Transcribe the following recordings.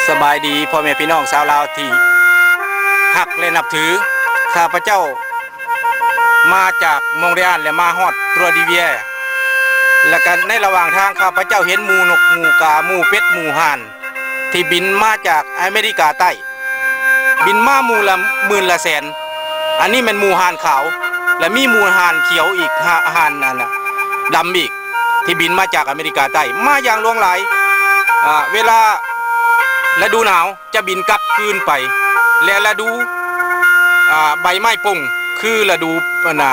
ສະບາຍດີພໍ່ແມ່ພີ່ນ້ອງຊາວລາວທີ່ຮັກ ແລະ ນັບຖື. ຂ້າພະເຈົ້າມາຈາກມອງເຣອານ ແລະ ມາຮອດຕົວດີເວຍ ແລະ ກະໃນລະຫວ່າງທາງ ຂ້າພະເຈົ້າເຫັນໝູ່ນົກ ໝູ່ກາ ໝູ່ເປັດ ໝູ່ຫ່ານ ທີ່ບິນມາຈາກອາເມລິກາໃຕ້ ບິນມາໝູ່ລະໝື່ນລະແສນ. ອັນນີ້ແມ່ນໝູ່ຫ່ານຂາວ ແລະ ມີໝູ່ຫ່ານຂຽວອີກ ຫ່າ- ຫ່ານອັນນະ ດຳອີກ ທີ່ບິນມາຈາກອາເມລິກາໃຕ້ ມາຢ່າງຫຼວງຫຼາຍ. ອາ ເວລາລະດູໜາວຈະບິນກັບຄືນໄປ ແລະ ລະດູ ອາ ໃບໄມ້ປົ່ງ ຄືລະດູ ອັນນະ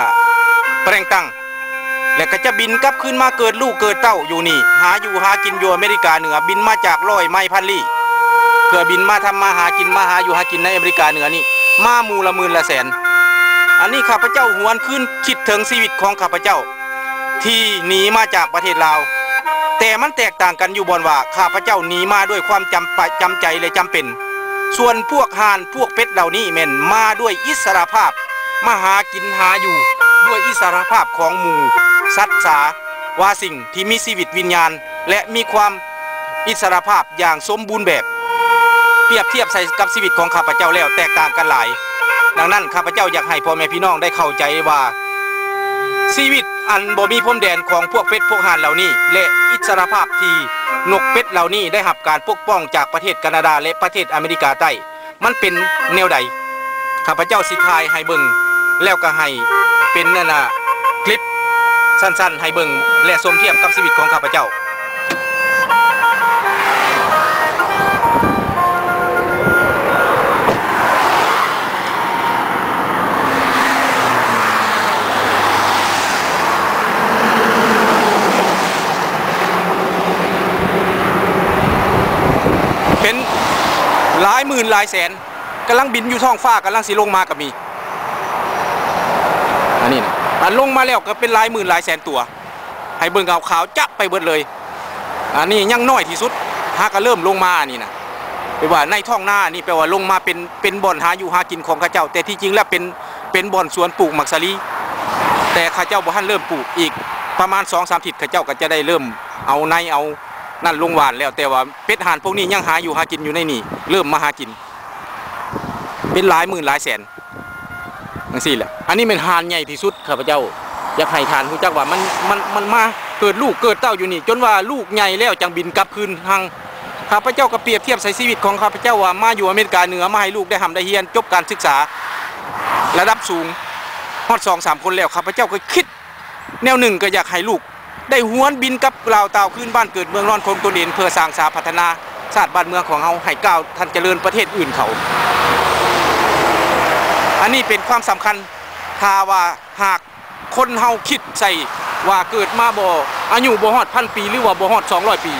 ແປລງຕັງ ແລະ ກໍຈະບິນກັບຄືນມາເກີດລູກເກີດເຕົ້າຢູ່ນີ້ ຫາຢູ່ຫາກິນຢູ່ອາເມລິກາເໜືອ ບິນມາຈາກຮ້ອຍໄມພັນລີ້ ເພື່ອບິນມາທຳມາຫາກິນ ມາຫາຢູ່ຫາກິນໃນອາເມລິກາເໜືອນີ້ ມາໝູ່ລະໝື່ນລະແສນ. ອັນນີ້ຂ້າພະເຈົ້າຫວນຄືນຄິດເຖິງຊີວິດຂອງຂ້າພະເຈົ້າ ທີ່ໜີມາຈາກປະເທດລາວ, ແຕ່ມັນແຕກຕ່າງກັນຢູ່ບ່ອນວ່າ ຂ້າພະເຈົ້າໜີມາດ້ວຍຄວາມຈຳປະ ຈຳໃຈ ແລະ ຈຳເປັນ. ສ່ວນພວກຫ່ານ ພວກເປັດເຫຼົ່ານີ້ແມ່ນມາດ້ວຍອິດສະຫຼະພາບ ມາຫາກິນຫາຢູ່ດ້ວຍອິດສະຫຼະພາບຂອງໝູ່ສັດສາວາສິ່ງທີ່ມີຊີວິດວິນຍານ ແລະ ມີຄວາມອິດສະຫຼະພາບຢ່າງສົມບູນແບບ. ປຽບທຽບໃສ່ກັບຊີວິດຂອງຂ້າພະເຈົ້າແລ້ວແຕກຕ່າງກັນຫຼາຍ. ດັ່ງນັ້ນ ຂ້າພະເຈົ້າຢາກໃຫ້ພໍ່ແມ່ພີ່ນ້ອງໄດ້ເຂົ້າໃຈວ່າ ຊີວິດອັນບໍ່ມີພົມແດນຂອງພວກເປັດພວກຫ່ານເຫຼົ່ານີ້ ແລະ ອິດສະຫຼະພາບທີ່ນົກເປັດເຫຼົ່ານີ້ໄດ້ຮັບການປົກປ້ອງຈາກປະເທດການາດາ ແລະ ປະເທດອາເມລິກາໃຕ້ ມັນເປັນແນວໃດ? ຂ້າພະເຈົ້າຊິຖ່າຍໃຫ້ເບິ່ງ ແລ້ວກໍໃຫ້ເປັນ ອັນນະ ຄລິບສັ້ນໆໃຫ້ເບິ່ງ ແລະ ສົມທຽບກັບຊີວິດຂອງຂ້າພະເຈົ້າ. ເປັນຫຼາຍໝື່ນຫຼາຍແສນ ກຳລັງບິນຢູ່ທ້ອງຟ້າ ກຳລັງຊິລົງມາກໍມີ. ອັນນີ້ນະ ອັນລົງມາແລ້ວກໍເປັນຫຼາຍໝື່ນຫຼາຍແສນຕົວ ໃຫ້ເບິ່ງເອົາ ຂາວຈະໄປເບິດເລີຍ. ອັນນີ້ຍັງນ້ອຍທີ່ສຸດ ຫາກະເລີ່ມລົງມາ ອັນນີ້ນະ ແປວ່າໃນທ້ອງນານີ້ ແປວ່າລົງມາເປັນ ເປັນບ່ອນຫາຢູ່ຫາກິນຂອງເຂົາເຈົ້າ, ແຕ່ທີ່ຈິງແລ້ວເປັນ ເປັນບ່ອນສວນປູກໝາກສາລີ, ແຕ່ເຂົາເຈົ້າບໍ່ທັນເລີ່ມປູກ. ອີກປະມານສອງສາມທິດ ເຂົາເຈົ້າກໍຈະໄດ້ເລີ່ມເອົາໃນເອົານັ້ນລົງຫວ່ານແລ້ວ, ແຕ່ວ່າເປັດຫ່ານພວກນີ້ຍັງຫາຢູ່ຫາກິນຢູ່ໃນນີ້ ເລີ່ມມາຫາກິນ ເປັນຫຼາຍໝື່ນຫຼາຍແສນ ຈັ່ງຊີ້ແຫຼະ. ອັນນີ້ແມ່ນຫ່ານໃຫຍ່ທີ່ສຸດ. ຂ້າພະເຈົ້າຢາກໃຫ້ທ່ານຮູ້ຈັກວ່າມັນ ມັນ ມັນມາເກີດລູກເກີດເຕົ້າຢູ່ນີ້ ຈົນວ່າລູກໃຫຍ່ແລ້ວຈັ່ງບິນກັບຄືນຮັງ. ຂ້າພະເຈົ້າກໍປຽບທຽບໃສ່ຊີວິດຂອງຂ້າພະເຈົ້າວ່າ ມາຢູ່ອາເມລິກາເໜືອ ມາໃຫ້ລູກໄດ້ຮ່ຳໄດ້ຮຽນ ຈົບການສຶກສາລະດັບສູງຮອດສອງສາມຄົນແລ້ວ. ຂ້າພະເຈົ້າກໍຄິດ ແນວໜຶ່ງກໍຢາກໃຫ້ລູກໄດ້ຫວນບິນກັບລາວຕ່າວຄືນບ້ານເກີດເມືອງນອນຂອງຕົນເອງ ເພື່ອສ້າງສາພັດທະນາຊາດບ້ານເມືອງຂອງເຮົາໃຫ້ກ້າວທັນຈະເລີນປະເທດອື່ນເຂົາ. ອັນນີ້ເປັນຄວາມສຳຄັນ ຖ້າວ່າຫາກຄົນເຮົາຄິດໃສ່ວ່າເກີດມາບໍ່ ອາຍຸບໍ່ຮອດພັນປີ ຫຼືວ່າບໍ່ຮອດສອງຮ້ອຍປີ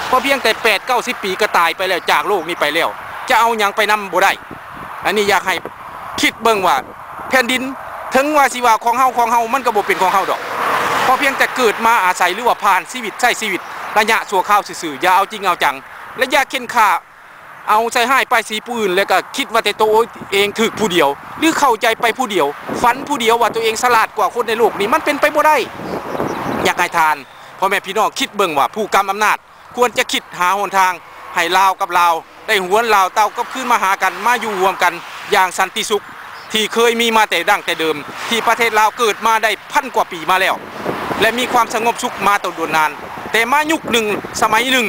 ເພາະພຽງແຕ່ແປດເກົ້າສິບປີກໍຕາຍໄປແລ້ວ ຈາກໂລກນີ້ໄປແລ້ວ ຈະເອົາຫຍັງໄປນຳບໍ່ໄດ້. ອັນນີ້ຢາກໃຫ້ຄິດເບິ່ງວ່າ ແຜ່ນດິນ ເຖິງວ່າຊິວ່າຂອງເຮົາ ຂອງເຮົາ ມັນກໍບໍ່ເປັນຂອງເຮົາດອກ ເພາະພຽງແຕ່ເກີດມາອາໄສ ຫຼືວ່າຜ່ານຊີວິດ ໃຊ້ຊີວິດໄລຍະຊົ່ວຄາວຊື່ໆ. ຢ່າເອົາຈິງເອົາຈັງ ແລະ ຢ່າເຂັ່ນຂ້າເອົາໃສ່ຮ້າຍປ້າຍສີຜູ້ອື່ນ ແລ້ວກໍຄິດວ່າແຕ່ໂຕເອງຖືກຜູ້ດຽວ ຫຼື ເຂົ້າໃຈໄປຜູ້ດຽວ ຝັນຜູ້ດຽວວ່າໂຕເອງສະຫຼາດກວ່າຄົນໃນໂລກນີ້ ມັນເປັນໄປບໍ່ໄດ້. ຢາກໃຫ້ທ່ານ ພໍ່ແມ່ພີ່ນ້ອງຄິດເບິ່ງວ່າ ຜູ້ກຳອຳນາດ ຄວນຈະຄິດຫາຫົນທາງໃຫ້ລາວກັບລາວໄດ້ຫວນລາວເຕົ້າກັບຄືນມາຫາກັນ ມາຢູ່ຮ່ວມກັນຢ່າງສັນຕິສຸກ ທີ່ເຄີຍມີມາແຕ່ດັ້ງແຕ່ເດີມ ທີ່ປະເທດລາວເກີດມາໄດ້ພັນກວ່າປີມາແລ້ວ ແລະ ມີຄວາມສະຫງົບສຸກມາແຕ່ດົນນານ. ແຕ່ມາຍຸກໜຶ່ງ ສະໄໝໜຶ່ງ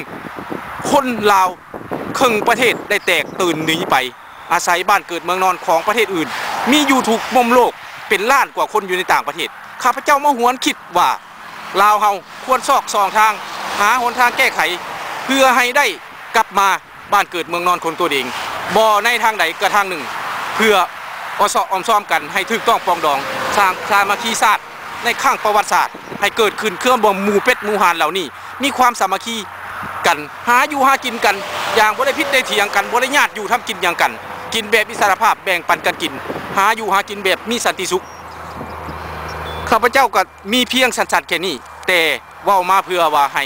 ຄົນລາວເຄິ່ງປະເທດໄດ້ແຕກຕື່ນໜີໄປ ອາໄສບ້ານເກີດເມືອງນອນຂອງປະເທດອື່ນ ມີຢູ່ທຸກມຸມໂລກ ເປັນລ້ານກວ່າຄົນຢູ່ໃນຕ່າງປະເທດ. ຂ້າພະເຈົ້າມາຫວນຄິດວ່າ ລາວເຮົາຄວນຊອກຊ່ອງທາງ ຫາຫົນທາງແກ້ໄຂ ເພື່ອໃຫ້ໄດ້ກັບມາບ້ານເກີດເມືອງນອນຂອງຕົນເອງ ບໍ່ໃນທາງໃດກໍທາງໜຶ່ງ ເພື່ອອອດຊອກອ້ອມຊອມກັນໃຫ້ຖືກຕ້ອງປອງດອງ ສ້າງສາມັກຄີຊາດໃນຄັ້ງປະຫວັດສາດໃຫ້ເກີດຂຶ້ນ ເພື່ອບໍ່ໝູ່ເປັດໝູ່ຫ່ານເຫຼົ່ານີ້ ມີຄວາມສາມັກຄີກັນ ຫາຢູ່ຫາກິນກັນຢ່າງບໍ່ໄດ້ຜິດໄດ້ຖຽງກັນ ບໍ່ໄດ້ຍາດຢູ່ທຳກິນຫຍັງກັນ ກິນແບບອິດສະຫຼະພາບ ແບ່ງປັນກັນກິນ ຫາຢູ່ຫາກິນແບບມີສັນຕິສຸກ. ຂ້າພະເຈົ້າກໍມີພຽງສັ້ນໆແຄ່ນີ້ ແຕ່ເວົ້າມາເພື່ອວ່າໃຫ້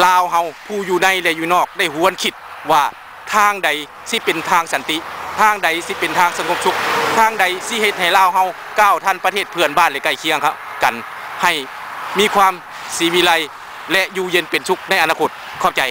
ລາວເຮົາຜູ້ຢູ່ໃນ ແລະ ຢູ່ນອກໄດ້ຫວນຄິດວ່າ ທາງໃດຊິເປັນທາງສັນຕິ ທາງໃດຊິເປັນທາງສະຫງົບສຸກ ທາງໃດຊິເຮັດໃຫ້ລາວເຮົາກ້າວທັນປະເທດເພື່ອນບ້ານ ແລະ ໃກ້ຄຽງກັນ ໃຫ້ມີຄວາມສີວິໄລ ແລະ ຢູ່ເຢັນເປັນສຸກໃນອະນາຄົດ. ຂອບໃຈ.